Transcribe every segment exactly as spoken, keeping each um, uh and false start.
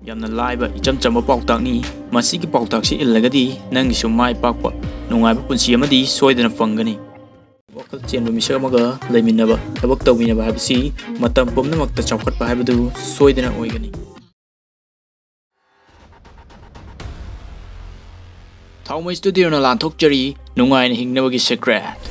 ꯌꯥꯝꯅ ꯂꯥꯏꯕ, ꯏꯆꯝ ꯆꯝꯕ ꯄꯥꯎꯇꯥꯛꯅꯤ꯫ ꯃꯁꯤꯒꯤ ꯄꯥꯎꯇꯥꯛꯁꯤ ꯏꯜꯂꯒꯗꯤ ꯅꯪꯒꯤꯁꯨ ꯃꯥꯏ ꯄꯥꯛꯄ, ꯅꯨꯡꯉꯥꯏꯕ ꯄꯨꯟꯁꯤ ꯑꯃꯗꯤ ꯁꯣꯏꯗꯅ ꯐꯪꯒꯅꯤ꯫ ꯋꯥꯈꯜ ꯆꯦꯟꯕ ꯃꯤꯁꯛ ꯑꯃꯒ ꯂꯩꯃꯤꯟꯅꯕ, ꯊꯕꯛ ꯇꯧꯃꯤꯟꯅꯕ ꯍꯥꯏꯕꯁꯤ ꯃꯇꯝ ꯄꯨꯝꯅꯃꯛꯇ ꯆꯥꯎꯈꯠꯄ ꯍꯥꯏꯕꯗꯨ ꯁꯣꯏꯗꯅ ꯑꯣꯏꯒꯅꯤ꯫ ꯊꯥꯎꯃꯩ ꯁ꯭ꯇꯨꯗꯤꯑꯣꯅ ꯂꯥꯟꯊꯣꯛꯆꯔꯤ ꯅꯨꯡꯉꯥꯏꯅ ꯍꯤꯡꯅꯕꯒꯤ ꯁꯤꯀ꯭ꯔꯦꯠ꯫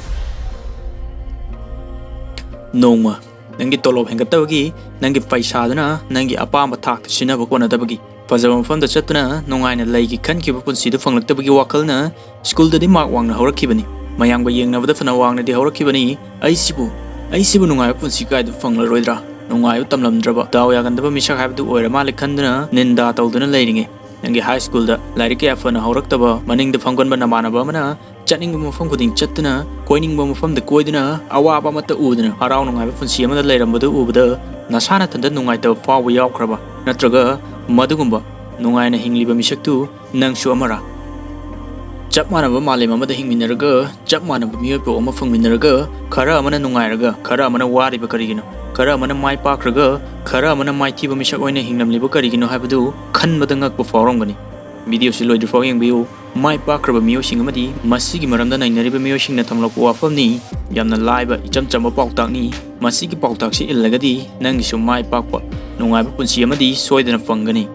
ꯅꯣꯡꯃ ꯅꯪꯒꯤ ꯇꯣꯂꯣꯞ ꯍꯦꯟꯒꯠꯇꯕꯒꯤ, ꯅꯪꯒꯤ ꯄꯩꯁꯥꯗꯨꯅ ꯅꯪꯒꯤ ꯑꯄꯥꯝꯕ ꯊꯥꯛꯇ ꯁꯤꯖꯤꯟꯅꯕ ꯀꯣꯟꯅꯗꯕꯒꯤ, ꯐꯖꯕ ꯃꯐꯝꯗ ꯆꯠꯇꯨꯅ ꯅꯨꯡꯉꯥꯏꯅ ꯂꯩꯒꯦ ꯈꯟꯈꯤꯕ ꯄꯨꯟꯁꯤꯗꯨ ꯐꯪꯂꯛꯇꯕꯒꯤ ꯋꯥꯈꯜꯅ ꯁ꯭ꯀꯨꯜꯗꯗꯤ ꯃꯥꯔꯛ ꯋꯥꯡꯅ ꯍꯧꯔꯛꯈꯤꯕꯅꯤ꯫ ꯃꯌꯥꯝꯒ ꯌꯦꯡꯅꯕꯗ ꯐꯅ ꯋꯥꯡꯅꯗꯤ ꯍꯧꯔꯛꯈꯤꯕꯅꯤ꯫ ꯑꯩꯁꯤꯕꯨ, ꯑꯩꯁꯤꯕꯨ ꯅꯨꯡꯉꯥꯏꯕ ꯄꯨꯟꯁꯤ ꯀꯥꯏꯗ ꯐꯪꯂꯔꯣꯏꯗ꯭ꯔꯥ? ꯅꯨꯡꯉꯥꯏꯕ ꯇꯝꯂꯝꯗ꯭ꯔꯕ, ꯗꯥꯎ ꯌꯥꯒꯟꯗꯕ ꯃꯤꯁꯛ ꯍꯥꯏꯕꯗꯨ ꯑꯣꯏꯔ ꯃꯥꯜꯂꯦ ꯈꯟꯗꯨꯅ ꯅꯤꯟꯗꯥ ꯇꯧꯗꯨꯅ ꯂꯩꯔꯤꯉꯩ, ꯅꯪꯒꯤ ꯍꯥꯏ ꯁ꯭ꯀꯨꯜꯗ ꯂꯥꯏꯔꯤꯛ ꯀꯌꯥ ꯐꯅ ꯍꯧꯔꯛꯇꯕ, ꯃꯅꯤꯡꯗ ꯐꯝꯒꯟꯕ ꯅꯃꯥꯟꯅꯕ ꯑꯃꯅ ꯆꯠꯅꯤꯡꯕ ꯃꯐꯝ ꯈꯨꯗꯤꯡ ꯆꯠꯇꯨꯅ, ꯀꯣꯏꯅꯤꯡꯕ ꯃꯐꯝꯗ ꯀꯣꯏꯗꯨꯅ, ꯑꯋꯥꯕ ꯑꯃꯠꯇ ꯎꯗꯅ ꯍꯔꯥꯎ ꯅꯨꯡꯉꯥꯏꯕ ꯄꯨꯟꯁꯤ ꯑꯃꯗ ꯂꯩꯔꯝꯕꯗꯨ ꯎꯕꯗ ꯅꯁꯥ ꯅꯊꯟꯇ ꯅꯨꯡꯉꯥꯏꯇꯕ ꯐꯥꯎꯕ ꯌꯥꯎꯈ꯭ꯔꯕ? ꯅꯠꯇ꯭ꯔꯒ ꯃꯗꯨꯒꯨꯝꯕ ꯅꯨꯡꯉꯥꯏꯅ ꯍꯤꯡꯂꯤꯕ ꯃꯤꯁꯛꯇꯨ ꯅꯪꯁꯨ ꯑꯃꯔꯥ? ꯆꯞ ꯃꯥꯟꯅꯕ ꯃꯥꯂꯦꯝ ꯑꯃꯗ ꯍꯤꯡꯃꯤꯟꯅꯔꯒ, ꯆꯞ ꯃꯥꯟꯅꯕ ꯃꯤꯑꯣꯏ ꯄꯣꯛ ꯑꯃ ꯐꯪꯃꯤꯟꯅꯔꯒ, ꯈꯔ ꯑꯃꯅ ꯅꯨꯡꯉꯥꯏꯔꯒ, ꯈꯔ ꯑꯃꯅ ꯋꯥꯔꯤꯕ ꯀꯔꯤꯒꯤꯅꯣ? ꯈꯔ ꯑꯃꯅ ꯃꯥꯏ ꯄꯥꯛꯈ꯭ꯔꯒ, ꯈꯔ ꯑꯃꯅ ꯃꯥꯏꯊꯤꯕ ꯃꯤꯁꯛ ꯑꯣꯏꯅ ꯍꯤꯡꯂꯝꯂꯤꯕ ꯀꯔꯤꯒꯤꯅꯣ ꯍꯥꯏꯕꯗꯨ ꯈꯟꯕꯗ ꯉꯛꯄ ꯐꯥꯎꯔꯝꯒꯅꯤ꯫ ꯚꯤꯗꯤꯑꯣꯁꯤ ꯂꯣꯏꯗ꯭ꯔꯤꯐꯥꯎ ꯌꯦꯡꯕꯤꯌꯨ꯫ ꯃꯥꯏ ꯄꯥꯛꯈ꯭ꯔꯕ ꯃꯤꯑꯣꯏꯁꯤꯡ ꯑꯃꯗꯤ ꯃꯁꯤꯒꯤ ꯃꯔꯝꯗ ꯅꯩꯅꯔꯤꯕ ꯃꯤꯑꯣꯏꯁꯤꯡꯅ ꯊꯝꯂꯛꯄ ꯋꯥꯐꯝꯅꯤ꯫ ꯌꯥꯝꯅ ꯂꯥꯏꯕ, ꯏꯆꯝ ꯆꯝꯕ ꯄꯥꯎꯇꯥꯛꯅꯤ꯫ ꯃꯁꯤꯒꯤ ꯄꯥꯎꯇꯥꯛꯁꯤ ꯏꯜꯂꯒꯗꯤ ꯅꯪꯒꯤꯁꯨ ꯃꯥꯏ ꯄꯥꯛꯄ, ꯅꯨꯡꯉꯥꯏꯕ ꯄꯨꯟꯁꯤ ꯑꯃꯗꯤ ꯁꯣꯏꯗꯅ ꯐꯪꯒꯅꯤ꯫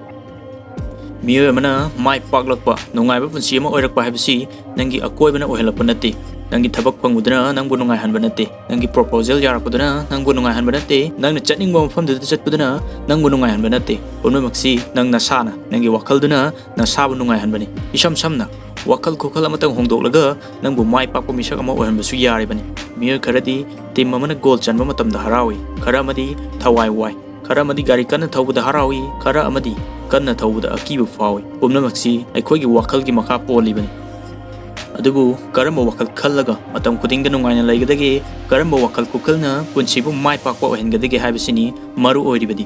ꯃꯤꯑꯣꯏ ꯑꯃꯅ ꯃꯥꯏ ꯄꯥꯛꯂꯛꯄ, ꯅꯨꯡꯉꯥꯏꯕ ꯄꯨꯟꯁꯤ ꯑꯃ ꯑꯣꯏꯔꯛꯄ ꯍꯥꯏꯕꯁꯤ ꯅꯪꯒꯤ ꯑꯀꯣꯏꯕꯅ ꯑꯣꯏꯍꯜꯂꯛꯄ ꯅꯠꯇꯦ꯫ ꯅꯪꯒꯤ ꯊꯕꯛ ꯐꯪꯕꯗꯨꯅ ꯅꯪꯕꯨ ꯅꯨꯡꯉꯥꯏꯍꯟꯕ ꯅꯠꯇꯦ꯫ ꯅꯪꯒꯤ ꯄ꯭ꯔꯣꯄꯣꯖꯦꯜ ꯌꯥꯔꯛꯄꯗꯨꯅ ꯅꯪꯕꯨ ꯅꯨꯡꯉꯥꯏꯍꯟꯕ ꯅꯠꯇꯦ꯫ ꯅꯪꯅ ꯆꯠꯅꯤꯡꯕ ꯃꯐꯝꯗꯨꯗ ꯆꯠꯄꯗꯨꯅ ꯅꯪꯕꯨ ꯅꯨꯡꯉꯥꯏꯍꯟꯕ ꯅꯠꯇꯦ꯫ ꯄꯨꯝꯅꯃꯛꯁꯤ ꯅꯪ ꯅꯁꯥꯅ, ꯅꯪꯒꯤ ꯋꯥꯈꯜꯗꯨꯅ ꯅꯁꯥꯕꯨ ꯅꯨꯡꯉꯥꯏꯍꯟꯕꯅꯤ꯫ ꯏꯁꯝ ꯁꯝꯅ, ꯋꯥꯈꯜ ꯈꯨꯈꯜ ꯑꯃꯇꯪ ꯍꯣꯡꯗꯣꯛꯂꯒ ꯅꯪꯕꯨ ꯃꯥꯏ ꯄꯥꯛꯄ ꯃꯤꯁꯛ ꯑꯃ ꯑꯣꯏꯍꯟꯕꯁꯨ ꯌꯥꯔꯤꯕꯅꯤ꯫ ꯃꯤꯑꯣꯏ ꯈꯔꯗꯤ ꯇꯤꯝ ꯑꯃꯅ ꯒꯣꯜ ꯆꯟꯕ ꯃꯇꯝꯗ ꯍꯔꯥꯎꯏ, ꯈꯔ ꯑꯃꯗꯤ ꯊꯋꯥꯏ ꯋꯥꯏ, ꯈꯔ ꯑꯃꯗꯤ ꯒꯥꯔꯤ ꯀꯟꯅ ꯊꯧꯕꯗ ꯍꯔꯥꯎꯏ, ꯈꯔ ꯑꯃꯗꯤ ꯀꯟꯅ ꯊꯧꯕꯗ ꯑꯀꯤꯕ ꯐꯥꯎꯏ꯫ ꯄꯨꯝꯅꯃꯛꯁꯤ ꯑꯩꯈꯣꯏꯒꯤ ꯋꯥꯈꯜꯒꯤ ꯃꯈꯥ ꯄꯣꯜꯂꯤꯕꯅꯤ꯫ ꯑꯗꯨꯕꯨ ꯀꯔꯝꯕ ꯋꯥꯈꯜ ꯈꯜꯂꯒ ꯃꯇꯝ ꯈꯨꯗꯤꯡꯗ ꯅꯨꯡꯉꯥꯏꯅ ꯂꯩꯒꯗꯒꯦ? ꯀꯔꯝꯕ ꯋꯥꯈꯜ ꯈꯨꯈꯜꯅ ꯄꯨꯟꯁꯤꯕꯨ ꯃꯥꯏ ꯄꯥꯛꯄ ꯑꯣꯏꯍꯟꯒꯗꯒꯦ ꯍꯥꯏꯕꯁꯤꯅꯤ ꯃꯔꯨ ꯑꯣꯏꯔꯤꯕꯗꯤ꯫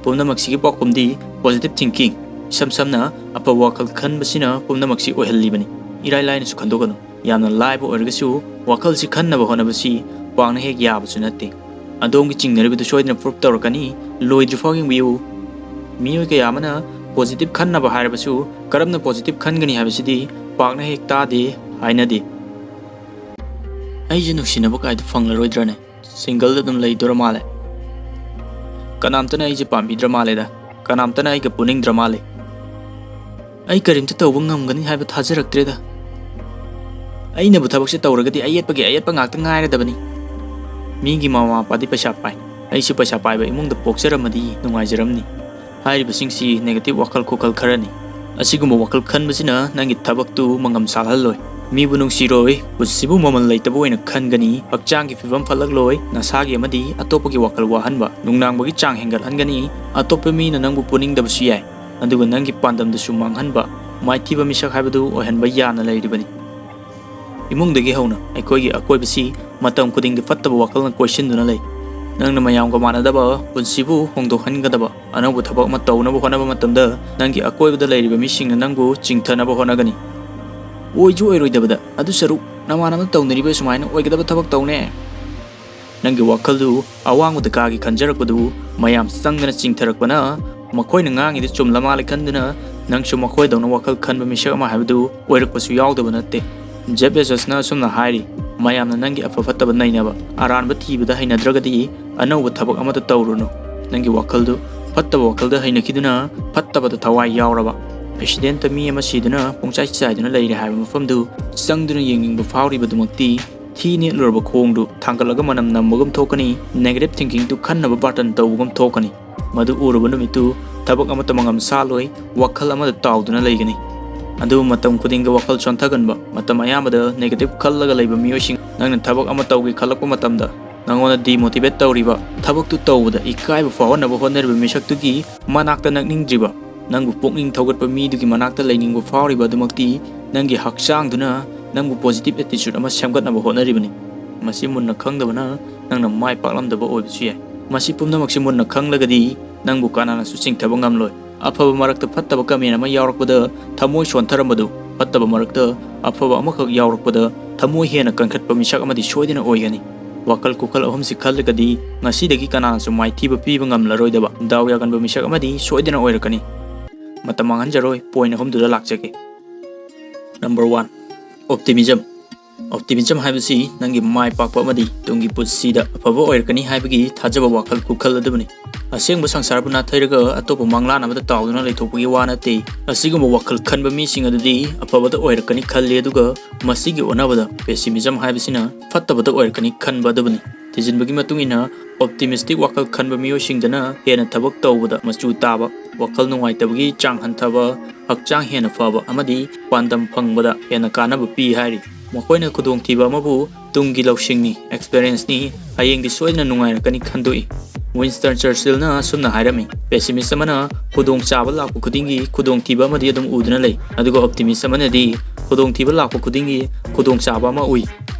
ꯄꯨꯝꯅꯃꯛꯁꯤꯒꯤ ꯄꯥꯎꯈꯨꯝꯗꯤ ꯄꯣꯖꯤꯇꯤꯚ ꯊꯤꯡꯀꯤꯡ, ꯏꯁꯝ ꯁꯝꯅ ꯑꯐꯕ ꯋꯥꯈꯜ ꯈꯟꯕꯁꯤꯅ ꯄꯨꯝꯅꯃꯛꯁꯤ ꯑꯣꯏꯍꯜꯂꯤꯕꯅꯤ꯫ ꯏꯔꯥꯏ ꯂꯥꯏꯅꯁꯨ ꯈꯟꯗꯣꯛꯀꯅꯨ꯫ ꯌꯥꯝꯅ ꯂꯥꯏꯕ ꯑꯣꯏꯔꯒꯁꯨ ꯋꯥꯈꯜꯁꯤ ꯈꯟꯅꯕ ꯍꯣꯠꯅꯕꯁꯤ ꯄꯥꯛꯅ ꯍꯦꯛ ꯌꯥꯕꯁꯨ ꯅꯠꯇꯦ꯫ ꯑꯗꯣꯝꯒꯤ ꯆꯤꯡꯅꯔꯤꯕꯗꯨ ꯁꯣꯏꯗꯅ ꯄ꯭ꯔꯨꯐ ꯇꯧꯔꯛꯀꯅꯤ꯫ ꯂꯣꯏꯗ꯭ꯔꯤꯐꯥꯎ ꯌꯦꯡꯕꯤꯌꯨ꯫ ꯃꯤꯑꯣꯏ ꯀꯌꯥ ꯑꯃꯅ positive ꯈꯟꯅꯕ ꯍꯥꯏꯔꯕꯁꯨ ꯀꯔꯝꯅ positive ꯈꯟꯒꯅꯤ ꯍꯥꯏꯕꯁꯤꯗꯤ ꯄꯥꯛꯅ ꯍꯦꯛ ꯇꯥꯗꯦ, ꯍꯥꯏꯅꯗꯦ꯫ ꯑꯩꯁꯦ ꯅꯨꯡꯁꯤꯅꯕ ꯀꯥꯏꯗꯨ ꯐꯪꯂꯔꯣꯏꯗ꯭ꯔꯅꯦ? Single ꯗ ꯑꯗꯨꯝ ꯂꯩꯗꯣꯔ ꯃꯥꯜꯂꯦ꯫ ꯀꯅꯥꯝꯇꯅ ꯑꯩꯁꯦ ꯄꯥꯝꯕꯤꯗ꯭ꯔ ꯃꯥꯜꯂꯦꯗ꯫ ꯀꯅꯥꯝꯇꯅ ꯑꯩꯒ ꯄꯨꯅꯤꯡꯗ꯭ꯔ ꯃꯥꯜꯂꯦ꯫ ꯑꯩ ꯀꯔꯤꯝꯇ ꯇꯧꯕ ꯉꯝꯒꯅꯤ ꯍꯥꯏꯕ ꯊꯥꯖꯔꯛꯇ꯭ꯔꯦꯗ꯫ ꯑꯩꯅꯕꯨ ꯊꯕꯛꯁꯦ ꯇꯧꯔꯒꯗꯤ ꯑꯌꯦꯠꯄꯒꯤ ꯑꯌꯦꯠꯄ ꯉꯥꯛꯇ ꯉꯥꯏꯔꯗꯕꯅꯤ꯫ ꯃꯤꯒꯤ ꯃꯃꯥ ꯃꯄꯥꯗꯤ ꯄꯩꯁꯥ ꯄꯥꯏ꯫ ꯑꯩꯁꯨ ꯄꯩꯁꯥ ꯄꯥꯏꯕ ꯏꯃꯨꯡꯗ ꯄꯣꯛꯆꯔꯝꯃꯗꯤ ꯅꯨꯡꯉꯥꯏꯖꯔꯝꯅꯤ꯫ ꯍꯥꯏꯔꯤꯕꯁꯤꯡꯁꯤ negative ꯋꯥꯈꯜ ꯈꯣꯈꯜ ꯈꯔꯅꯤ꯫ ꯑꯁꯤꯒꯨꯝꯕ ꯋꯥꯈꯜ ꯈꯟꯕꯁꯤꯅ ꯅꯪꯒꯤ ꯊꯕꯛꯇꯨ ꯃꯉꯝ ꯁꯥꯜꯍꯜꯂꯣꯏ꯫ ꯃꯤꯕꯨ ꯅꯨꯡꯁꯤꯔꯣꯏ, ꯄꯨꯟꯁꯤꯕꯨ ꯃꯃꯜ ꯂꯩꯇꯕ ꯑꯣꯏꯅ ꯈꯟꯒꯅꯤ, ꯍꯛꯆꯥꯡꯒꯤ ꯐꯤꯕꯝ ꯐꯠꯂꯛꯂꯣꯏ, ꯅꯁꯥꯒꯤ ꯑꯃꯗꯤ ꯑꯇꯣꯞꯄꯒꯤ ꯋꯥꯈꯜ ꯋꯥꯍꯟꯕ, ꯅꯨꯡꯅꯥꯡꯕꯒꯤ ꯆꯥꯡ ꯍꯦꯟꯒꯠꯍꯟꯒꯅꯤ, ꯑꯇꯣꯞꯄ ꯃꯤꯅ ꯅꯪꯕꯨ ꯄꯨꯅꯤꯡꯗꯕꯁꯨ ꯌꯥꯏ, ꯑꯗꯨꯒ ꯅꯪꯒꯤ ꯄꯥꯟꯗꯝꯗꯨꯁꯨ ꯃꯥꯡꯍꯟꯕ, ꯃꯥꯏꯊꯤꯕ ꯃꯤꯁꯛ ꯍꯥꯏꯕꯗꯨ ꯑꯣꯏꯍꯟꯕ ꯌꯥꯅ ꯂꯩꯔꯤꯕꯅꯤ꯫ ꯏꯃꯨꯡꯗꯒꯤ ꯍꯧꯅ ꯑꯩꯈꯣꯏꯒꯤ ꯑꯀꯣꯏꯕꯁꯤ ꯃꯇꯝ ꯈꯨꯗꯤꯡꯒꯤ ꯐꯠꯇꯕ ꯋꯥꯈꯜꯅ ꯀꯣꯏꯁꯤꯟꯗꯨꯅ ꯂꯩ꯫ ꯅꯪꯅ ꯃꯌꯥꯝꯒ ꯃꯥꯟꯅꯗꯕ ꯄꯨꯟꯁꯤꯕꯨ ꯍꯣꯡꯗꯣꯛꯍꯟꯒꯗꯕ, ꯑꯅꯧꯕ ꯊꯕꯛ ꯑꯃ ꯇꯧꯅꯕ ꯍꯣꯠꯅꯕ ꯃꯇꯝꯗ ꯅꯪꯒꯤ ꯑꯀꯣꯏꯕꯗ ꯂꯩꯔꯤꯕ ꯃꯤꯁꯤꯡꯅ ꯅꯪꯕꯨ ꯆꯤꯡꯊꯅꯕ ꯍꯣꯠꯅꯒꯅꯤ꯫ ꯑꯣꯏꯁꯨ ꯑꯣꯏꯔꯣꯏꯗꯕꯗ, ꯑꯗꯨ ꯁꯔꯨꯛ ꯅꯃꯥꯟꯅꯕꯅ ꯇꯧꯅꯔꯤꯕ ꯁꯨꯃꯥꯏꯅ ꯑꯣꯏꯒꯗꯕ ꯊꯕꯛ ꯇꯧꯅꯦ꯫ ꯅꯪꯒꯤ ꯋꯥꯈꯜꯗꯨ ꯑꯋꯥꯡꯕꯗ ꯀꯥꯒꯦ ꯈꯟꯖꯔꯛꯄꯗꯨ ꯃꯌꯥꯝ ꯆꯪꯗꯅ ꯆꯤꯡꯊꯔꯛꯄꯅ ꯃꯈꯣꯏꯅ ꯉꯥꯡꯉꯤꯗꯨ ꯆꯨꯝꯂ ꯃꯥꯜꯂꯦ ꯈꯟꯗꯨꯅ ꯅꯪꯁꯨ ꯃꯈꯣꯏꯗꯧꯅ ꯋꯥꯈꯜ ꯈꯟꯕ ꯃꯤꯁꯛ ꯑꯃ ꯍꯥꯏꯕꯗꯨ ꯑꯣꯏꯔꯛꯄꯁꯨ ꯌꯥꯎꯗꯕ ꯅꯠꯇꯦ꯫ ꯖꯦꯐ ꯕꯦꯖꯣꯁꯅ ꯑꯁꯨꯝꯅ ꯍꯥꯏꯔꯤ, "ꯃꯌꯥꯝꯅ ꯅꯪꯒꯤ ꯑꯐ ꯐꯠꯇꯕ ꯅꯩꯅꯕ, ꯑꯔꯥꯟꯕ ꯊꯤꯕꯗ ꯍꯩꯅꯗ꯭ꯔꯒꯗꯤ ꯑꯅꯧꯕ ꯊꯕꯛ ꯑꯃꯠꯇ ꯇꯧꯔꯨꯅꯨ꯫ ꯅꯪꯒꯤ ꯋꯥꯈꯜꯗꯨ ꯐꯠꯇꯕ ꯋꯥꯈꯜꯗ ꯍꯩꯅꯈꯤꯗꯨꯅ ꯐꯠꯇꯕꯗ ꯊꯋꯥꯏ ꯌꯥꯎꯔꯕ, ꯑꯦꯛꯁꯤꯗꯦꯟꯇ ꯃꯤ ꯑꯃ ꯁꯤꯗꯨꯅ ꯄꯨꯡꯆꯥꯏ ꯆꯥꯏꯗꯨꯅ ꯂꯩꯔꯦ ꯍꯥꯏꯕ ꯃꯐꯝꯗꯨ ꯆꯪꯗꯨꯅ ꯌꯦꯡꯅꯤꯡꯕ ꯐꯥꯎꯔꯤꯕꯗꯨꯃꯛꯇꯤ ꯊꯤ ꯅꯦꯠꯂꯨꯔꯕ ꯈꯣꯡꯗꯨ ꯊꯥꯡꯒꯠꯂꯒ ꯃꯅꯝ ꯅꯝꯕꯒꯨꯝ ꯊꯣꯛꯀꯅꯤ, negative thinking ꯗꯨ ꯈꯟꯅꯕ ꯕꯥꯇꯟ ꯇꯧꯕꯒꯨꯝ ꯊꯣꯛꯀꯅꯤ꯫ ꯃꯗꯨ ꯎꯔꯨꯕ ꯅꯨꯃꯤꯠꯇꯨ ꯊꯕꯛ ꯑꯃꯠꯇ ꯃꯉꯝ ꯁꯥꯜꯂꯣꯏ, ꯋꯥꯈꯜ ꯑꯃꯗ ꯇꯥꯎꯗꯨꯅ ꯂꯩꯒꯅꯤ꯫ ꯑꯗꯨꯕꯨ ꯃꯇꯝ ꯈꯨꯗꯤꯡꯒꯤ ꯋꯥꯈꯜ ꯁꯣꯟꯊꯒꯟꯕ, ꯃꯇꯝ ꯑꯌꯥꯝꯕꯗ negative ꯈꯜꯂꯒ ꯂꯩꯕ ꯃꯤꯑꯣꯏꯁꯤꯡ, ꯅꯪꯅ ꯊꯕꯛ ꯑꯃ ꯇꯧꯒꯦ ꯈꯜꯂꯛꯄ ꯃꯇꯝꯗ ꯅꯪꯉꯣꯟꯗ demotivate ꯇꯧꯔꯤꯕ, ꯊꯕꯛꯇꯨ ꯇꯧꯕꯗ ꯏꯀꯥꯏꯕ ꯐꯥꯎꯍꯟꯅꯕ ꯍꯣꯠꯅꯔꯤꯕ ꯃꯤꯁꯛꯇꯨꯒꯤ ꯃꯅꯥꯛꯇ ꯅꯛꯅꯤꯡꯗ꯭ꯔꯤꯕ, ꯅꯪꯕꯨ ꯄꯨꯛꯅꯤꯡ ꯊꯧꯒꯠꯄ ꯃꯤꯗꯨꯒꯤ ꯃꯅꯥꯛꯇ ꯂꯩꯅꯤꯡꯕ ꯐꯥꯎꯔꯤꯕ ꯑꯗꯨꯃꯛꯇꯤ ꯅꯪꯒꯤ ꯍꯛꯆꯥꯡꯗꯨꯅ ꯅꯪꯕꯨ positive attitude ꯑꯃ ꯁꯦꯝꯒꯠꯅꯕ ꯍꯣꯠꯅꯔꯤꯕꯅꯤ꯫ ꯃꯁꯤ ꯃꯨꯟꯅ ꯈꯪꯗꯕꯅ ꯅꯪꯅ ꯃꯥꯏ ꯄꯥꯛꯂꯝꯗꯕ ꯑꯣꯏꯕꯁꯨ ꯌꯥꯏ꯫ ꯃꯁꯤ ꯄꯨꯝꯅꯃꯛꯁꯤ ꯃꯨꯟꯅ ꯈꯪꯂꯒꯗꯤ ꯅꯪꯕꯨ ꯀꯅꯥꯅꯁꯨ ꯆꯤꯡꯊꯕ ꯉꯝꯂꯣꯏ꯫ ꯑꯐꯕ ꯃꯔꯛꯇ ꯐꯠꯇꯕ ꯀꯃꯦꯟ ꯑꯃ ꯌꯥꯎꯔꯛꯄꯗ ꯊꯃꯣꯏ ꯁꯣꯟꯊꯔꯝꯕꯗꯨ ꯐꯠꯇꯕ ꯃꯔꯛꯇ ꯑꯐꯕ ꯑꯃꯈꯛ ꯌꯥꯎꯔꯛꯄꯗ ꯊꯃꯣꯏ ꯍꯦꯟꯅ ꯀꯟꯈꯠꯄ ꯃꯤꯁꯛ ꯑꯃꯗꯤ ꯁꯣꯏꯗꯅ ꯑꯣꯏꯒꯅꯤ꯫ ꯋꯥꯈꯜ ꯈꯨꯈꯜ ꯑꯍꯨꯝꯁꯤ ꯈꯜꯂꯒꯗꯤ ꯉꯁꯤꯗꯒꯤ ꯀꯅꯥꯅꯁꯨ ꯃꯥꯏꯊꯤꯕ ꯄꯤꯕ ꯉꯝꯂꯔꯣꯏꯗꯕ ꯗꯥꯎ ꯌꯥꯒꯟꯕ ꯃꯤꯁꯛ ꯑꯃꯗꯤ ꯁꯣꯏꯗꯅ ꯑꯣꯏꯔꯛꯀꯅꯤ꯫ ꯃꯇꯝ ꯃꯥꯡꯍꯟꯖꯔꯣꯏ, ꯄꯣꯏꯟ ꯑꯍꯨꯝꯗꯨꯗ ꯂꯥꯛꯆꯒꯦ꯫ Number one, optimism. ꯑꯣꯞꯇꯤꯃꯤꯖꯝ ꯍꯥꯏꯕꯁꯤ ꯅꯪꯒꯤ ꯃꯥꯏ ꯄꯥꯛꯄ ꯑꯃꯗꯤ ꯇꯨꯡꯒꯤ ꯄꯨꯟꯁꯤꯗ ꯑꯐꯕ ꯑꯣꯏꯔꯛꯀꯅꯤ ꯍꯥꯏꯕꯒꯤ ꯊꯥꯖꯕ ꯋꯥꯈꯜ ꯈꯨꯈꯜ ꯑꯗꯨꯕꯨꯅꯤ꯫ ꯑꯁꯦꯡꯕ ꯁꯪꯁꯥꯔꯕꯨ ꯅꯥꯊꯩꯔꯒ ꯑꯇꯣꯞꯄ ꯃꯪꯂꯥꯟ ꯑꯃꯗ ꯇꯥꯎꯗꯨꯅ ꯂꯩꯊꯣꯛꯄꯒꯤ ꯋꯥ ꯅꯠꯇꯦ꯫ ꯑꯁꯤꯒꯨꯝꯕ ꯋꯥꯈꯜ ꯈꯟꯕ ꯃꯤꯁꯤꯡ ꯑꯗꯨꯗꯤ ꯑꯐꯕꯗ ꯑꯣꯏꯔꯛꯀꯅꯤ ꯈꯜꯂꯤ, ꯑꯗꯨꯒ ꯃꯁꯤꯒꯤ ꯑꯣꯟꯅꯕꯗ ꯄꯦꯁꯤꯃꯤꯖꯝ ꯍꯥꯏꯕꯁꯤꯅ ꯐꯠꯇꯕꯗ ꯑꯣꯏꯔꯛꯀꯅꯤ ꯈꯟꯕ ꯑꯗꯨꯕꯨꯅꯤ꯫ ꯊꯤꯖꯤꯟꯕꯒꯤ ꯃꯇꯨꯡ ꯏꯟꯅ, ꯑꯣꯞꯇꯤꯃꯤꯁꯇꯤꯛ ꯋꯥꯈꯜ ꯈꯟꯕ ꯃꯤꯑꯣꯏꯁꯤꯡꯗꯅ ꯍꯦꯟꯅ ꯊꯕꯛ ꯇꯧꯕꯗ ꯃꯆꯨ ꯇꯥꯕ, ꯋꯥꯈꯜ ꯅꯨꯡꯉꯥꯏꯇꯕꯒꯤ ꯆꯥꯡ ꯍꯟꯊꯕ, ꯍꯛꯆꯥꯡ ꯍꯦꯟꯅ ꯐꯕ ꯑꯃꯗꯤ ꯄꯥꯟꯗꯝ ꯐꯪꯕꯗ ꯍꯦꯟꯅ ꯀꯥꯟꯅꯕ ꯄꯤ ꯍꯥꯏꯔꯤ꯫ ꯃꯈꯣꯏꯅ ꯈꯨꯗꯣꯡꯊꯤꯕ ꯑꯃꯕꯨ ꯇꯨꯡꯒꯤ ꯂꯧꯁꯤꯡꯅꯤ, ꯑꯦꯛꯁꯄꯤꯔꯤꯌꯦꯟꯁꯅꯤ, ꯍꯌꯦꯡꯗꯤ ꯁꯣꯏꯗꯅ ꯅꯨꯡꯉꯥꯏꯔꯛꯀꯅꯤ ꯈꯟꯗꯣꯛꯏ꯫ ꯋꯤꯟꯁꯇꯟ ꯆꯔꯆꯤꯜꯅ ꯑꯁꯨꯝꯅ ꯍꯥꯏꯔꯝꯃꯤ, "ꯄꯦꯁꯤꯃꯤꯁ ꯑꯃꯅ ꯈꯨꯗꯣꯡꯆꯥꯕ ꯂꯥꯛꯄ ꯈꯨꯗꯤꯡꯒꯤ ꯈꯨꯗꯣꯡꯊꯤꯕ ꯑꯃꯗꯤ ꯑꯗꯨꯝ ꯎꯗꯨꯅ ꯂꯩ, ꯑꯗꯨꯒ ꯑꯣꯞꯇꯤꯃꯤꯁ ꯑꯃꯅꯗꯤ ꯈꯨꯗꯣꯡꯊꯤꯕ ꯂꯥꯛꯄ ꯈꯨꯗꯤꯡꯒꯤ ꯈꯨꯗꯣꯡꯆꯥꯕ ꯑꯃ ꯎꯏ"꯫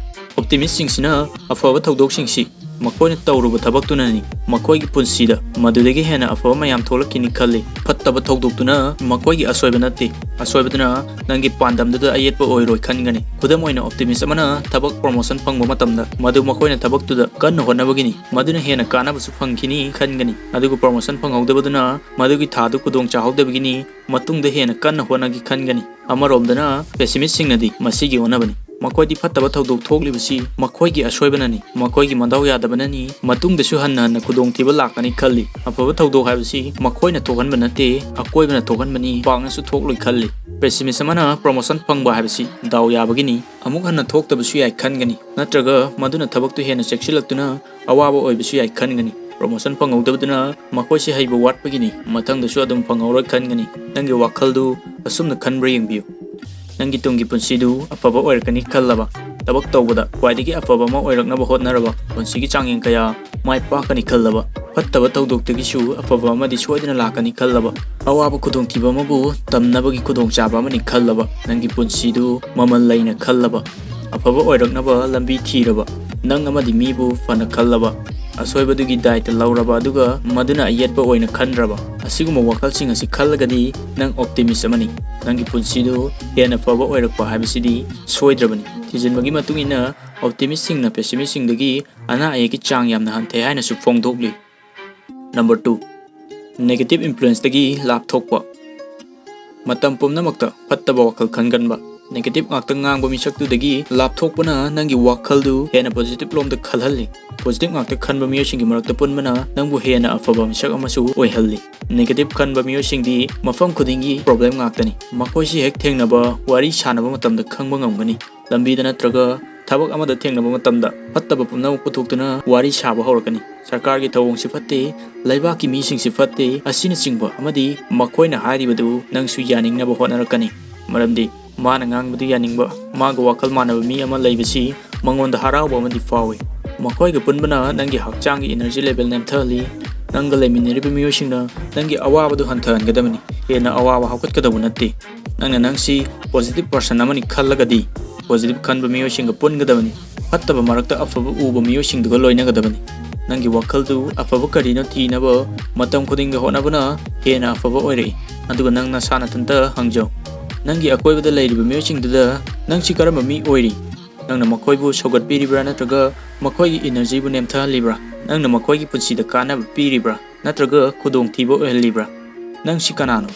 ꯑꯣꯞꯇꯤꯃꯤꯁꯁꯤꯡꯁꯤꯅ ꯑꯐꯕ ꯊꯧꯗꯣꯛꯁꯤꯡꯁꯤ ꯃꯈꯣꯏꯅ ꯇꯧꯔꯨꯕ ꯊꯕꯛꯇꯨꯅꯅꯤ꯫ ꯃꯈꯣꯏꯒꯤ ꯄꯨꯟꯁꯤꯗ ꯃꯗꯨꯗꯒꯤ ꯍꯦꯟꯅ ꯑꯐꯕ ꯃꯌꯥꯝ ꯊꯣꯛꯂꯛꯈꯤꯅꯤ ꯈꯜꯂꯤ꯫ ꯐꯠꯇꯕ ꯊꯧꯗꯣꯛꯇꯨꯅ ꯃꯈꯣꯏꯒꯤ ꯑꯁꯣꯏꯕ ꯅꯠꯇꯦ꯫ ꯑꯁꯣꯏꯕꯗꯨꯅ ꯅꯪꯒꯤ ꯄꯥꯟꯗꯝꯗꯨꯗ ꯑꯌꯦꯠꯄ ꯑꯣꯏꯔꯣꯏ ꯈꯟꯒꯅꯤ꯫ ꯈꯨꯗꯝ ꯑꯣꯏꯅ, ꯑꯣꯞꯇꯤꯃꯤꯁ ꯑꯃꯅ ꯊꯕꯛ ꯄ꯭ꯔꯣꯃꯣꯁꯟ ꯐꯪꯕ ꯃꯇꯝꯗ ꯃꯗꯨ ꯃꯈꯣꯏꯅ ꯊꯕꯛꯇꯨꯗ ꯀꯟꯅ ꯍꯣꯠꯅꯕꯒꯤꯅꯤ, ꯃꯗꯨꯅ ꯍꯦꯟꯅ ꯀꯥꯟꯅꯕꯁꯨ ꯐꯪꯈꯤꯅꯤ ꯈꯟꯒꯅꯤ꯫ ꯑꯗꯨꯒ ꯄ꯭ꯔꯣꯃꯣꯁꯟ ꯐꯪꯍꯧꯗꯕꯗꯨꯅ ꯃꯗꯨꯒꯤ ꯊꯥꯗꯨ ꯈꯨꯗꯣꯡ ꯆꯥꯍꯧꯗꯕꯒꯤꯅꯤ, ꯃꯇꯨꯡꯗ ꯍꯦꯟꯅ ꯀꯟꯅ ꯍꯣꯠꯅꯒꯦ ꯈꯟꯒꯅꯤ꯫ ꯑꯃꯔꯣꯝꯗꯅ, ꯄꯦꯁꯤꯃꯤꯁꯁꯤꯡꯅꯗꯤ ꯃꯁꯤꯒꯤ ꯑꯣꯟꯅꯕꯅꯤ꯫ ꯃꯈꯣꯏꯗꯤ ꯐꯠꯇꯕ ꯊꯧꯗꯣꯛ ꯊꯣꯛꯂꯤꯕꯁꯤ ꯃꯈꯣꯏꯒꯤ ꯑꯁꯣꯏꯕꯅꯅꯤ, ꯃꯈꯣꯏꯒꯤ ꯃꯗꯥꯎ ꯌꯥꯗꯕꯅꯅꯤ, ꯃꯇꯨꯡꯗꯁꯨ ꯍꯟꯅ ꯍꯟꯅ ꯈꯨꯗꯣꯡꯊꯤꯕ ꯂꯥꯛꯀꯅꯤ ꯈꯜꯂꯤ꯫ ꯑꯐꯕ ꯊꯧꯗꯣꯛ ꯍꯥꯏꯕꯁꯤ ꯃꯈꯣꯏꯅ ꯊꯣꯛꯍꯟꯕ ꯅꯠꯇꯦ, ꯑꯀꯣꯏꯕꯅ ꯊꯣꯛꯍꯟꯕꯅꯤ, ꯄꯥꯛꯅꯁꯨ ꯊꯣꯛꯂꯣꯏ ꯈꯜꯂꯤ꯫ ꯄꯦꯁꯤꯃꯤꯁ ꯑꯃꯅ ꯄ꯭ꯔꯣꯃꯣꯁꯟ ꯐꯪꯕ ꯍꯥꯏꯕꯁꯤ ꯗꯥꯎ ꯌꯥꯕꯒꯤꯅꯤ, ꯑꯃꯨꯛ ꯍꯟꯅ ꯊꯣꯛꯇꯕꯁꯨ ꯌꯥꯏ ꯈꯟꯒꯅꯤ, ꯅꯠꯇ꯭ꯔꯒ ꯃꯗꯨꯅ ꯊꯕꯛꯇꯨ ꯍꯦꯟꯅ ꯆꯦꯛꯁꯤꯜꯂꯛꯇꯨꯅ ꯑꯋꯥꯕ ꯑꯣꯏꯕꯁꯨ ꯌꯥꯏ ꯈꯟꯒꯅꯤ꯫ ꯄ꯭ꯔꯣꯃꯣꯁꯟ ꯐꯪꯍꯧꯗꯕꯗꯨꯅ ꯃꯈꯣꯏꯁꯤ ꯍꯩꯕ ꯋꯥꯠꯄꯒꯤꯅꯤ, ꯃꯊꯪꯗꯁꯨ ꯑꯗꯨꯝ ꯐꯪꯍꯧꯔꯣꯏ ꯈꯟꯒꯅꯤ꯫ ꯅꯪꯒꯤ ꯋꯥꯈꯜꯗꯨ ꯑꯁꯨꯝꯅ ꯈꯟꯕ꯭ꯔꯥ ꯌꯦꯡꯕꯤꯌꯨ꯫ ꯅꯪꯒꯤ ꯇꯨꯡꯒꯤ ꯄꯨꯟꯁꯤꯗꯨ ꯑꯐꯕ ꯑꯣꯏꯔꯛꯀꯅꯤ ꯈꯜꯂꯕ, ꯊꯕꯛ ꯇꯧꯕꯗ ꯈ꯭ꯋꯥꯏꯗꯒꯤ ꯑꯐꯕ ꯑꯃ ꯑꯣꯏꯔꯛꯅꯕ ꯍꯣꯠꯅꯔꯕ, ꯄꯨꯟꯁꯤꯒꯤ ꯆꯥꯡꯌꯦꯡ ꯀꯌꯥ ꯃꯥꯏ ꯄꯥꯛꯀꯅꯤ ꯈꯜꯂꯕ, ꯐꯠꯇꯕ ꯊꯧꯗꯣꯛꯇꯒꯤꯁꯨ ꯑꯐꯕ ꯑꯃꯗꯤ ꯁꯣꯏꯗꯅ ꯂꯥꯛꯀꯅꯤ ꯈꯜꯂꯕ, ꯑꯋꯥꯕ ꯈꯨꯗꯣꯡꯊꯤꯕ ꯑꯃꯕꯨ ꯇꯝꯅꯕꯒꯤ ꯈꯨꯗꯣꯡꯆꯥꯕ ꯑꯃꯅꯤ ꯈꯜꯂꯕ, ꯅꯪꯒꯤ ꯄꯨꯟꯁꯤꯗꯨ ꯃꯃꯜ ꯂꯩꯅ ꯈꯜꯂꯕ, ꯑꯐꯕ ꯑꯣꯏꯔꯛꯅꯕ ꯂꯝꯕꯤ ꯊꯤꯔꯕ, ꯅꯪ ꯑꯃꯗꯤ ꯃꯤꯕꯨ ꯐꯅ ꯈꯜꯂꯕ, ꯑꯁꯣꯏꯕꯗꯨꯒꯤ ꯗꯥꯏꯇ ꯂꯧꯔꯕ ꯑꯗꯨꯒ ꯃꯗꯨꯅ ꯑꯌꯦꯠꯄ ꯑꯣꯏꯅ ꯈꯟꯗ꯭ꯔꯕ꯫ ꯑꯁꯤꯒꯨꯝꯕ ꯋꯥꯈꯜꯁꯤꯡ ꯑꯁꯤ ꯈꯜꯂꯒꯗꯤ ꯅꯪ ꯑꯣꯞꯇꯤꯃꯤꯁ ꯑꯃꯅꯤ꯫ ꯅꯪꯒꯤ ꯄꯨꯟꯁꯤꯗꯨ ꯍꯦꯟꯅ ꯐꯕ ꯑꯣꯏꯔꯛꯄ ꯍꯥꯏꯕꯁꯤꯗꯤ ꯁꯣꯏꯗ꯭ꯔꯕꯅꯤ꯫ ꯊꯤꯖꯤꯟꯕꯒꯤ ꯃꯇꯨꯡ ꯏꯟꯅ, ꯑꯣꯞꯇꯤꯃꯤꯁꯁꯤꯡꯅ ꯄꯦꯁꯤꯃꯤꯁꯁꯤꯡꯗꯒꯤ ꯑꯅꯥ ꯑꯌꯦꯛꯀꯤ ꯆꯥꯡ ꯌꯥꯝꯅ ꯍꯟꯊꯩ ꯍꯥꯏꯅꯁꯨ ꯐꯣꯡꯗꯣꯛꯂꯤ꯫ ꯅꯝꯕꯔ ꯇꯨ, ꯅꯦꯒꯦꯇꯤꯚ ꯏꯟꯐ꯭ꯂꯨꯌꯦꯟꯁꯇꯒꯤ ꯂꯥꯞꯊꯣꯛꯄ꯫ ꯃꯇꯝ ꯄꯨꯝꯅꯃꯛꯇ ꯐꯠꯇꯕ ꯋꯥꯈꯜ ꯈꯟꯒꯟꯕ, ꯅꯦꯒꯦꯇꯤꯚ ꯉꯥꯛꯇ ꯉꯥꯡꯕ ꯃꯤꯁꯛꯇꯨꯗꯒꯤ ꯂꯥꯞꯊꯣꯛꯄꯅ ꯅꯪꯒꯤ ꯋꯥꯈꯜꯗꯨ ꯍꯦꯟꯅ ꯄꯣꯖꯤꯇꯤꯚ ꯂꯣꯝꯗ ꯈꯜꯍꯜꯂꯤ꯫ ꯄꯣꯖꯤꯇꯤꯚ ꯉꯥꯛꯇ ꯈꯟꯕ ꯃꯤꯑꯣꯏꯁꯤꯡꯒꯤ ꯃꯔꯛꯇ ꯄꯨꯟꯕꯅ ꯅꯪꯕꯨ ꯍꯦꯟꯅ ꯑꯐꯕ ꯃꯤꯁꯛ ꯑꯃꯁꯨ ꯑꯣꯏꯍꯜꯂꯤ꯫ ꯅꯦꯒꯦꯇꯤꯚ ꯈꯟꯕ ꯃꯤꯑꯣꯏꯁꯤꯡꯗꯤ ꯃꯐꯝ ꯈꯨꯗꯤꯡꯒꯤ ꯄ꯭ꯔꯣꯕ꯭ꯂꯦꯝ ꯉꯥꯛꯇꯅꯤ꯫ ꯃꯈꯣꯏꯁꯤ ꯍꯦꯛ ꯊꯦꯡꯅꯕ, ꯋꯥꯔꯤ ꯁꯥꯟꯅꯕ ꯃꯇꯝꯗ ꯈꯪꯕ ꯉꯝꯒꯅꯤ꯫ ꯂꯝꯕꯤꯗ ꯅꯠꯇ꯭ꯔꯒ ꯊꯕꯛ ꯑꯃꯗ ꯊꯦꯡꯅꯕ ꯃꯇꯝꯗ ꯐꯠꯇꯕ ꯄꯨꯝꯅꯃꯛ ꯄꯨꯊꯣꯛꯇꯨꯅ ꯋꯥꯔꯤ ꯁꯥꯕ ꯍꯧꯔꯛꯀꯅꯤ꯫ ꯁꯔꯀꯥꯔꯒꯤ ꯊꯧꯑꯣꯡꯁꯤ ꯐꯠꯇꯦ, ꯂꯩꯕꯥꯛꯀꯤ ꯃꯤꯁꯤꯡꯁꯤ ꯐꯠꯇꯦ, ꯑꯁꯤꯅꯆꯤꯡꯕ ꯑꯃꯗꯤ ꯃꯈꯣꯏꯅ ꯍꯥꯏꯔꯤꯕꯗꯨ ꯅꯪꯁꯨ ꯌꯥꯅꯤꯡꯅꯕ ꯍꯣꯠꯅꯔꯛꯀꯅꯤ꯫ ꯃꯔꯝꯗꯤ ꯃꯥꯅ ꯉꯥꯡꯕꯗꯨ ꯌꯥꯅꯤꯡꯕ, ꯃꯥꯒ ꯋꯥꯈꯜ ꯃꯥꯟꯅꯕ ꯃꯤ ꯑꯃ ꯂꯩꯕꯁꯤ ꯃꯉꯣꯟꯗ ꯍꯔꯥꯎꯕ ꯑꯃꯗꯤ ꯐꯥꯎꯏ꯫ ꯃꯈꯣꯏꯒ ꯄꯨꯟꯕꯅ ꯅꯪꯒꯤ ꯍꯛꯆꯥꯡꯒꯤ ꯏꯅꯔꯖꯤ ꯂꯦꯚꯦꯜ ꯅꯦꯝꯊꯍꯜꯂꯤ꯫ ꯅꯪꯒ ꯂꯩꯃꯤꯟꯅꯔꯤꯕ ꯃꯤꯑꯣꯏꯁꯤꯡꯅ ꯅꯪꯒꯤ ꯑꯋꯥꯕꯗꯨ ꯍꯟꯊꯍꯟꯒꯗꯕꯅꯤ, ꯍꯦꯟꯅ ꯑꯋꯥꯕ ꯍꯧꯒꯠꯀꯗꯧꯕ ꯅꯠꯇꯦ꯫ ꯅꯪꯅ ꯅꯪꯁꯤ ꯄꯣꯖꯤꯇꯤꯚ ꯄꯔꯁꯟ ꯑꯃꯅꯤ ꯈꯜꯂꯒꯗꯤ, ꯄꯣꯖꯤꯇꯤꯚ ꯈꯟꯕ ꯃꯤꯑꯣꯏꯁꯤꯡꯒ ꯄꯨꯟꯒꯗꯕꯅꯤ꯫ ꯐꯠꯇꯕ ꯃꯔꯛꯇ ꯑꯐꯕ ꯎꯕ ꯃꯤꯑꯣꯏꯁꯤꯡꯗꯨꯒ ꯂꯣꯏꯅꯒꯗꯕꯅꯤ꯫ ꯅꯪꯒꯤ ꯋꯥꯈꯜꯗꯨ ꯑꯐꯕ ꯀꯔꯤꯅꯣ ꯊꯤꯅꯕ ꯃꯇꯝ ꯈꯨꯗꯤꯡꯗ ꯍꯣꯠꯅꯕꯅ ꯍꯦꯟꯅ ꯑꯐꯕ ꯑꯣꯏꯔꯛꯏ꯫ ꯑꯗꯨꯒ ꯅꯪ ꯅꯁꯥ ꯅꯊꯟꯇ ꯍꯪꯖꯧ, ꯅꯪꯒꯤ ꯑꯀꯣꯏꯕꯗ ꯂꯩꯔꯤꯕ ꯃꯤꯑꯣꯏꯁꯤꯡꯗꯨꯗ ꯅꯪꯁꯤ ꯀꯔꯝꯕ ꯃꯤ ꯑꯣꯏꯔꯤ? ꯅꯪꯅ ꯃꯈꯣꯏꯕꯨ ꯁꯧꯒꯠꯄꯤꯔꯤꯕ꯭ꯔꯥ ꯅꯠꯇ꯭ꯔꯒ ꯃꯈꯣꯏꯒꯤ ꯏꯅꯔꯖꯤꯕꯨ ꯅꯦꯝꯊꯍꯜꯂꯤꯕ꯭ꯔꯥ? ꯅꯪꯅ ꯃꯈꯣꯏꯒꯤ ꯄꯨꯟꯁꯤꯗ ꯀꯥꯟꯅꯕ ꯄꯤꯔꯤꯕ꯭ꯔꯥ ꯅꯠꯇ꯭ꯔꯒ ꯈꯨꯗꯣꯡꯊꯤꯕ ꯑꯣꯏꯍꯜꯂꯤꯕ꯭ꯔꯥ? ꯅꯪꯁꯤ ꯀꯅꯥꯅꯣ?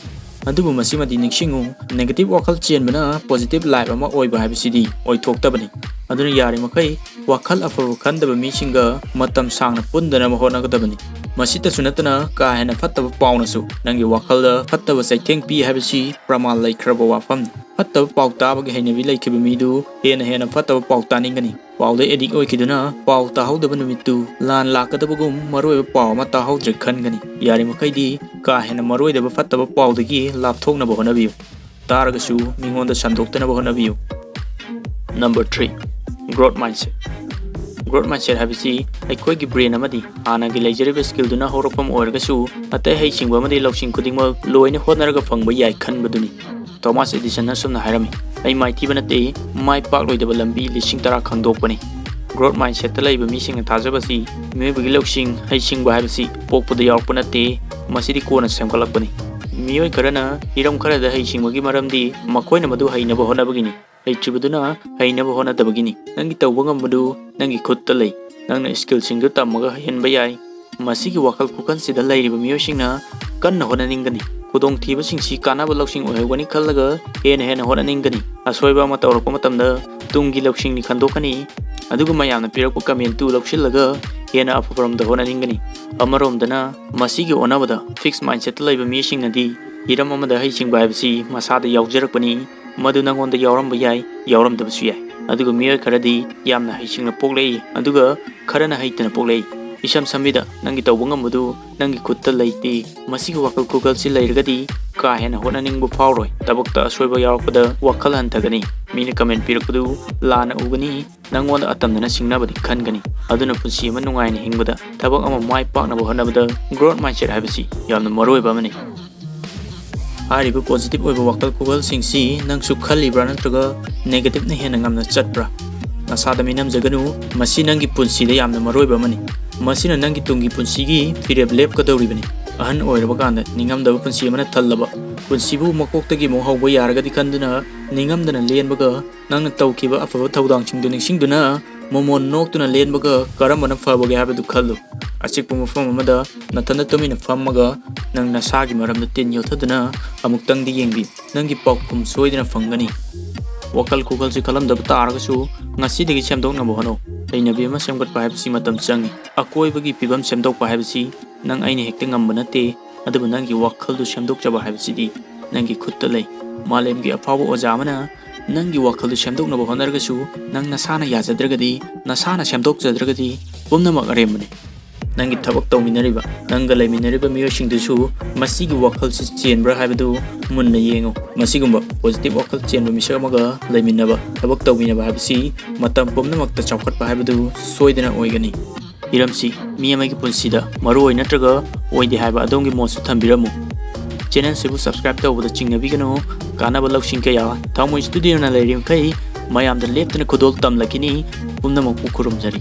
ꯑꯗꯨꯕꯨ ꯃꯁꯤꯃꯗꯤ ꯅꯤꯡꯁꯤꯡꯉꯨ, ꯅꯦꯒꯦꯇꯤꯚ ꯋꯥꯈꯜ ꯆꯦꯟꯕꯅ ꯄꯣꯖꯤꯇꯤꯚ ꯂꯥꯏꯐ ꯑꯃ ꯑꯣꯏꯕ ꯍꯥꯏꯕꯁꯤꯗꯤ ꯑꯣꯏꯊꯣꯛꯇꯕꯅꯤ꯫ ꯑꯗꯨꯅ ꯌꯥꯔꯤꯃꯈꯩ ꯋꯥꯈꯜ ꯑꯐꯕ ꯈꯟꯗꯕ ꯃꯤꯁꯤꯡꯒ ꯃꯇꯝ ꯁꯥꯡꯅ ꯄꯨꯟꯗꯅꯕ ꯍꯣꯠꯅꯒꯗꯕꯅꯤ꯫ ꯃꯁꯤꯇꯁꯨ ꯅꯠꯇꯅ ꯀꯥ ꯍꯦꯟꯅ ꯐꯠꯇꯕ ꯄꯥꯎꯅꯁꯨ ꯅꯪꯒꯤ ꯋꯥꯈꯜꯗ ꯐꯠꯇꯕ ꯆꯩꯊꯦꯡ ꯄꯤ ꯍꯥꯏꯕꯁꯤ ꯄ꯭ꯔꯃꯥꯟ ꯂꯩꯈ꯭ꯔꯕ ꯋꯥꯐꯝꯅꯤ꯫ ꯐꯠꯇꯕ ꯄꯥꯎ ꯇꯥꯕꯒꯤ ꯍꯩꯅꯕꯤ ꯂꯩꯈꯤꯕ ꯃꯤꯗꯨ ꯍꯦꯟꯅ ꯍꯦꯟꯅ ꯐꯠꯇꯕ ꯄꯥꯎ ꯇꯥꯅꯤꯡꯒꯅꯤ꯫ ꯄꯥꯎꯗ ꯑꯦꯗꯤꯛ ꯑꯣꯏꯈꯤꯗꯨꯅ ꯄꯥꯎ ꯇꯥꯍꯧꯗꯕ ꯅꯨꯃꯤꯠꯇꯨ ꯂꯥꯟ ꯂꯥꯛꯀꯗꯕꯒꯨꯝ ꯃꯔꯨꯑꯣꯏꯕ ꯄꯥꯎ ꯑꯃ ꯇꯥꯍꯧꯗ꯭ꯔꯦ ꯈꯟꯒꯅꯤ꯫ ꯌꯥꯔꯤꯃꯈꯩꯗꯤ ꯀꯥ ꯍꯦꯟꯅ ꯃꯔꯨꯑꯣꯏꯗꯕ ꯐꯠꯇꯕ ꯄꯥꯎꯗꯒꯤ ꯂꯥꯞꯊꯣꯛꯅꯕ ꯍꯣꯠꯅꯕꯤꯌꯨ꯫ ꯇꯥꯔꯒꯁꯨ ꯃꯤꯉꯣꯟꯗ ꯁꯟꯗꯣꯛꯇꯅꯕ ꯍꯣꯠꯅꯕꯤꯌꯨ꯫ Number three, growth mindset. Growth mindset ꯍꯥꯏꯕꯁꯤ ꯑꯩꯈꯣꯏꯒꯤ ꯕ꯭ꯔꯦꯟ ꯑꯃꯗꯤ ꯍꯥꯟꯅꯒꯤ ꯂꯩꯖꯔꯤꯕ ꯁ꯭ꯀꯤꯜꯗꯨꯅ ꯍꯧꯔꯛꯐꯝ ꯑꯣꯏꯔꯒꯁꯨ, ꯑꯇꯩ ꯍꯩꯁꯤꯡꯕ ꯑꯃꯗꯤ ꯂꯧꯁꯤꯡ ꯈꯨꯗꯤꯡꯃꯛ ꯂꯣꯏꯅ ꯍꯣꯠꯅꯔꯒ ꯐꯪꯕ ꯌꯥꯏ ꯈꯟꯕꯗꯨꯅꯤ꯫ ꯊꯣꯃꯥꯁ ꯑꯦꯗꯤꯁꯟꯅ ꯑꯁꯨꯝꯅ ꯍꯥꯏꯔꯝꯃꯤ, "ꯑꯩ ꯃꯥꯏꯊꯤꯕ ꯅꯠꯇꯦ, ꯃꯥꯏ ꯄꯥꯛꯂꯣꯏꯗꯕ ꯂꯝꯕꯤ ꯂꯤꯁꯤꯡ ꯇꯔꯥ ꯈꯪꯗꯣꯛꯄꯅꯤ"꯫ Growth mindsetꯇ ꯂꯩꯕ ꯃꯤꯁꯤꯡꯅ ꯊꯥꯖꯕꯁꯤ ꯃꯤꯑꯣꯏꯕꯒꯤ ꯂꯧꯁꯤꯡ, ꯍꯩꯁꯤꯡꯕ ꯍꯥꯏꯕꯁꯤ ꯄꯣꯛꯄꯗ ꯌꯥꯎꯔꯛꯄ ꯅꯠꯇꯦ, ꯃꯁꯤꯗꯤ ꯀꯣꯟꯅ ꯁꯦꯝꯒꯠꯂꯛꯄꯅꯤ꯫ ꯃꯤꯑꯣꯏ ꯈꯔꯅ ꯍꯤꯔꯝ ꯈꯔꯗ ꯍꯩꯁꯤꯡꯕꯒꯤ ꯃꯔꯝꯗꯤ ꯃꯈꯣꯏꯅ ꯃꯗꯨ ꯍꯩꯅꯕ ꯍꯣꯠꯅꯕꯒꯤꯅꯤ, ꯍꯩꯇ꯭ꯔꯤꯕꯗꯨꯅ ꯍꯩꯅꯕ ꯍꯣꯠꯅꯗꯕꯒꯤꯅꯤ꯫ ꯅꯪꯒꯤ ꯇꯧꯕ ꯉꯝꯕꯗꯨ ꯅꯪꯒꯤ ꯈꯨꯠꯇ ꯂꯩ꯫ ꯅꯪꯅ skillꯁꯤꯡꯗꯨ ꯇꯝꯃꯒ ꯍꯩꯍꯟꯕ ꯌꯥꯏ꯫ ꯃꯁꯤꯒꯤ ꯋꯥꯈꯜ ꯈꯨꯈꯟꯁꯤꯗ ꯂꯩꯔꯤꯕ ꯃꯤꯑꯣꯏꯁꯤꯡꯅ ꯀꯟꯅ ꯍꯣꯠꯅꯅꯤꯡꯒꯅꯤ꯫ ꯈꯨꯗꯣꯡꯊꯤꯕꯁꯤꯡꯁꯤ ꯀꯥꯟꯅꯕ ꯂꯧꯁꯤꯡ ꯑꯣꯏꯍꯧꯒꯅꯤ ꯈꯜꯂꯒ ꯍꯦꯟꯅ ꯍꯦꯟꯅ ꯍꯣꯠꯅꯅꯤꯡꯒꯅꯤ꯫ ꯑꯁꯣꯏꯕ ꯑꯃ ꯇꯧꯔꯛꯄ ꯃꯇꯝꯗ ꯇꯨꯡꯒꯤ ꯂꯧꯁꯤꯡꯅꯤ ꯈꯟꯗꯣꯛꯀꯅꯤ, ꯑꯗꯨꯒ ꯃꯌꯥꯝꯅ ꯄꯤꯔꯛꯄ commentꯇꯨ ꯂꯧꯁꯤꯜꯂꯒ ꯍꯦꯟꯅ ꯑꯐꯕꯔꯣꯝꯗ ꯍꯣꯠꯅꯅꯤꯡꯒꯅꯤ꯫ ꯑꯃꯔꯣꯝꯗꯅ ꯃꯁꯤꯒꯤ ꯑꯣꯟꯅꯕꯗ fixed mindsetꯇ ꯂꯩꯕ ꯃꯤꯁꯤꯡꯅꯗꯤ ꯍꯤꯔꯝ ꯑꯃꯗ ꯍꯩꯁꯤꯡꯕ ꯍꯥꯏꯕꯁꯤ ꯃꯁꯥꯗ ꯌꯥꯎꯖꯔꯛꯄꯅꯤ, ꯃꯗꯨ ꯅꯪꯉꯣꯟꯗ ꯌꯥꯎꯔꯝꯕ ꯌꯥꯏ, ꯌꯥꯎꯔꯝꯗꯕꯁꯨ ꯌꯥꯏ꯫ ꯑꯗꯨꯒ ꯃꯤꯑꯣꯏ ꯈꯔꯗꯤ ꯌꯥꯝꯅ ꯍꯩꯁꯤꯡꯅ ꯄꯣꯛꯂꯛꯏ, ꯑꯗꯨꯒ ꯈꯔꯅ ꯍꯩꯇꯅ ꯄꯣꯛꯂꯛꯏ꯫ ꯏꯁꯝ ꯁꯝꯕꯤꯗ ꯅꯪꯒꯤ ꯇꯧꯕ ꯉꯝꯕꯗꯨ ꯅꯪꯒꯤ ꯈꯨꯠꯇ ꯂꯩꯇꯦ꯫ ꯃꯁꯤꯒꯤ ꯋꯥꯈꯜ ꯈꯨꯈꯜꯁꯤ ꯂꯩꯔꯒꯗꯤ ꯀꯥ ꯍꯦꯟꯅ ꯍꯣꯠꯅꯅꯤꯡꯕ ꯐꯥꯎꯔꯣꯏ꯫ ꯊꯕꯛꯇ ꯑꯁꯣꯏꯕ ꯌꯥꯎꯔꯛꯄꯗ ꯋꯥꯈꯜ ꯍꯟꯊꯒꯅꯤ꯫ ꯃꯤꯅ comment ꯄꯤꯔꯛꯄꯗꯨ ꯂꯥꯟꯅ ꯎꯒꯅꯤ꯫ ꯅꯪꯉꯣꯟꯗ ꯑꯇꯝꯅꯅ ꯁꯤꯡꯅꯕꯗꯤ ꯈꯟꯒꯅꯤ꯫ ꯑꯗꯨꯅ ꯄꯨꯟꯁꯤ ꯑꯃ ꯅꯨꯡꯉꯥꯏꯅ ꯍꯤꯡꯕꯗ, ꯊꯕꯛ ꯑꯃ ꯃꯥꯏ ꯄꯥꯛꯅꯕ ꯍꯣꯠꯅꯕꯗ growth mindset ꯍꯥꯏꯕꯁꯤ ꯌꯥꯝꯅ ꯃꯔꯨꯑꯣꯏꯕ ꯑꯃꯅꯤ꯫ ꯍꯥꯏꯔꯤꯕ positive ꯑꯣꯏꯕ ꯋꯥꯈꯜ ꯈꯨꯈꯜꯁꯤꯡꯁꯤ ꯅꯪꯁꯨ ꯈꯜꯂꯤꯕ꯭ꯔꯥ, ꯅꯠꯇ꯭ꯔꯒ negativeꯅ ꯍꯦꯟꯅ ꯉꯝꯅ ꯆꯠꯄ꯭ꯔꯥ? ꯅꯁꯥꯗ ꯃꯤꯅꯝꯖꯒꯅꯨ, ꯃꯁꯤ ꯅꯪꯒꯤ ꯄꯨꯟꯁꯤꯗ ꯌꯥꯝꯅ ꯃꯔꯨꯑꯣꯏꯕ ꯑꯃꯅꯤ꯫ ꯃꯁꯤꯅ ꯅꯪꯒꯤ ꯇꯨꯡꯒꯤ ꯄꯨꯟꯁꯤꯒꯤ ꯐꯤꯔꯦꯞ ꯂꯦꯞꯀꯗꯧꯔꯤꯕꯅꯤ꯫ ꯑꯍꯟ ꯑꯣꯏꯔꯕ ꯀꯥꯟꯗ ꯅꯤꯡꯉꯝꯗꯕ ꯄꯨꯟꯁꯤ ꯑꯃꯅ ꯊꯜꯂꯕ ꯄꯨꯟꯁꯤꯕꯨ ꯃꯀꯣꯛꯇꯒꯤ ꯑꯃꯨꯛ ꯍꯧꯕ ꯌꯥꯔꯒꯗꯤ ꯈꯟꯗꯨꯅ ꯅꯤꯡꯉꯝꯗꯅ ꯂꯦꯟꯕꯒ, ꯅꯪꯅ ꯇꯧꯈꯤꯕ ꯑꯐꯕ ꯊꯧꯗꯥꯡꯁꯤꯡꯗꯨ ꯅꯤꯡꯁꯤꯡꯗꯨꯅ ꯃꯣꯃꯣꯟ ꯅꯣꯛꯇꯨꯅ ꯂꯦꯟꯕꯒ ꯀꯔꯝꯕꯅ ꯐꯕꯒꯦ ꯍꯥꯏꯕꯗꯨ ꯈꯜꯂꯨ꯫ ꯑꯆꯤꯛꯄ ꯃꯐꯝ ꯑꯃꯗ ꯅꯊꯟꯗ ꯇꯨꯃꯤꯟꯅ ꯐꯝꯃꯒ ꯅꯪ ꯅꯁꯥꯒꯤ ꯃꯔꯝꯗ ꯇꯤꯟ ꯌꯣꯠꯊꯗꯨꯅ ꯑꯃꯨꯛꯇꯪꯗꯤ ꯌꯦꯡꯕꯤꯌꯨ꯫ ꯅꯪꯒꯤ ꯄꯥꯎꯈꯨꯝ ꯁꯣꯏꯗꯅ ꯐꯪꯒꯅꯤ꯫ ꯋꯥꯈꯜ ꯈꯨꯈꯜꯁꯤ ꯈꯜꯂꯝꯗꯕ ꯇꯥꯔꯒꯁꯨ ꯉꯁꯤꯗꯒꯤ ꯁꯦꯝꯗꯣꯛꯅꯕ ꯍꯣꯠꯅꯧ꯫ ꯍꯩꯅꯕꯤ ꯑꯃ ꯁꯦꯝꯒꯠꯄ ꯍꯥꯏꯕꯁꯤ ꯃꯇꯝ ꯆꯪꯏ꯫ ꯑꯀꯣꯏꯕꯒꯤ ꯐꯤꯕꯝ ꯁꯦꯝꯗꯣꯛꯄ ꯍꯥꯏꯕꯁꯤ ꯅꯪ ꯑꯩꯅ ꯍꯦꯛꯇ ꯉꯝꯕ ꯅꯠꯇꯦ, ꯑꯗꯨꯕꯨ ꯅꯪꯒꯤ ꯋꯥꯈꯜꯗꯨ ꯁꯦꯝꯗꯣꯛꯆꯕ ꯍꯥꯏꯕꯁꯤꯗꯤ ꯅꯪꯒꯤ ꯈꯨꯠꯇ ꯂꯩ꯫ ꯃꯥꯂꯦꯝꯒꯤ ꯑꯐꯥꯎꯕ ꯑꯣꯖꯥ ꯑꯃꯅ ꯅꯪꯒꯤ ꯋꯥꯈꯜꯗꯨ ꯁꯦꯝꯗꯣꯛꯅꯕ ꯍꯣꯠꯅꯔꯒꯁꯨ ꯅꯪ ꯅꯁꯥꯅ ꯌꯥꯖꯗ꯭ꯔꯒꯗꯤ, ꯅꯁꯥꯅ ꯁꯦꯝꯗꯣꯛꯆꯗ꯭ꯔꯒꯗꯤ ꯄꯨꯝꯅꯃꯛ ꯑꯔꯦꯝꯕꯅꯤ꯫ ꯅꯪꯒꯤ ꯊꯕꯛ ꯇꯧꯃꯤꯟꯅꯔꯤꯕ, ꯅꯪꯒ ꯂꯩꯃꯤꯟꯅꯔꯤꯕ ꯃꯤꯑꯣꯏꯁꯤꯡꯗꯨꯁꯨ ꯃꯁꯤꯒꯤ ꯋꯥꯈꯜꯁꯤ ꯆꯦꯟꯕ꯭ꯔꯥ ꯍꯥꯏꯕꯗꯨ ꯃꯨꯟꯅ ꯌꯦꯡꯉꯨ꯫ ꯃꯁꯤꯒꯨꯝꯕ positive ꯋꯥꯈꯜ ꯆꯦꯟꯕ ꯃꯤꯁꯛ ꯑꯃꯒ ꯂꯩꯃꯤꯟꯅꯕ, ꯊꯕꯛ ꯇꯧꯃꯤꯟꯅꯕ ꯍꯥꯏꯕꯁꯤ ꯃꯇꯝ ꯄꯨꯝꯅꯃꯛꯇ ꯆꯥꯎꯈꯠꯄ ꯍꯥꯏꯕꯗꯨ ꯁꯣꯏꯗꯅ ꯑꯣꯏꯒꯅꯤ꯫ ꯍꯤꯔꯝꯁꯤ ꯃꯤ ꯑꯃꯒꯤ ꯄꯨꯟꯁꯤꯗ ꯃꯔꯨ ꯑꯣꯏ ꯅꯠꯇ꯭ꯔꯒ ꯑꯣꯏꯗꯦ ꯍꯥꯏꯕ ꯑꯗꯣꯝꯒꯤ ꯃꯣꯠꯁꯨ ꯊꯝꯕꯤꯔꯝꯃꯨ꯫ Channelꯁꯤꯕꯨ subscribe ꯇꯧꯕꯗ ꯆꯤꯡꯅꯕꯤꯒꯅꯨ꯫ ꯀꯥꯟꯅꯕ ꯂꯧꯁꯤꯡ ꯀꯌꯥ ꯊꯥꯎꯃꯩ Studioꯅ ꯂꯩꯔꯤꯃꯈꯩ ꯃꯌꯥꯝꯗ ꯂꯦꯞꯇꯅ ꯈꯨꯗꯣꯜ ꯇꯝꯂꯛꯈꯤꯅꯤ꯫ ꯄꯨꯝꯅꯃꯛꯄꯨ ꯈꯨꯔꯨꯝꯖꯔꯤ꯫